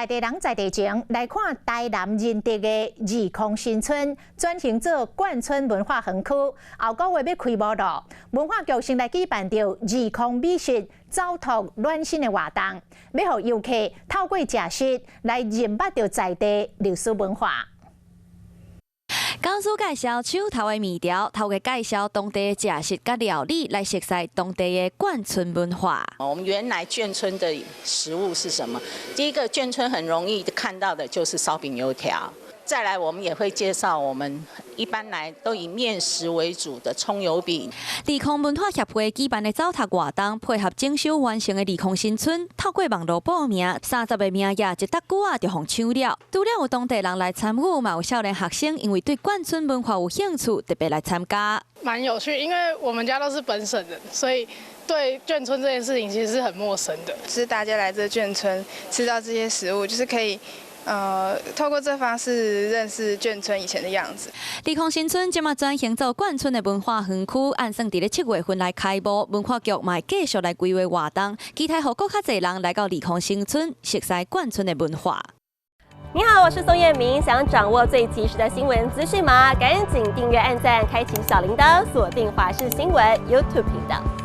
在地人在地情，來看台南仁德的二空新村轉型做眷村文化園區，後個月欲開幕囉。文化局先來舉辦著二空美食走讀暖心的活動，欲予遊客透過食食來認捌著在地歷史文化。講師介紹手頭的麵條，透過介紹當地的食食佮料理，來熟悉當地的眷村文化。我們原來眷村的食物是什麼？第一個眷村很容易看到的就是燒餅油條。再來，我們也會介紹我們一般來都以麵食為主的蔥油餅。利空文化協會舉辦的走讀活動，配合整修完成的利空新村，透過網路報名，30個名額一搭久仔就予搶了。除了有當地人來參與，嘛有少年學生因為對眷村文化有興趣，特別來參加。蠻有趣，因為我們家都是本省人，所以對眷村這件事情其實是很陌生的。就是大家來這眷村吃到這些食物，就是可以透過這方式認識眷村以前的樣子。利空新村這馬轉型做眷村的文化園區，按算佇咧7月份來開幕。文化局嘛會繼續來規劃活動，期待予閣較濟人來到利空新村，熟悉眷村的文化。你好，我是宋燕明，想掌握最及時的新聞資訊嗎？趕緊訂閱、按讚、開啟小鈴鐺，鎖定華視新聞 YouTube 頻道。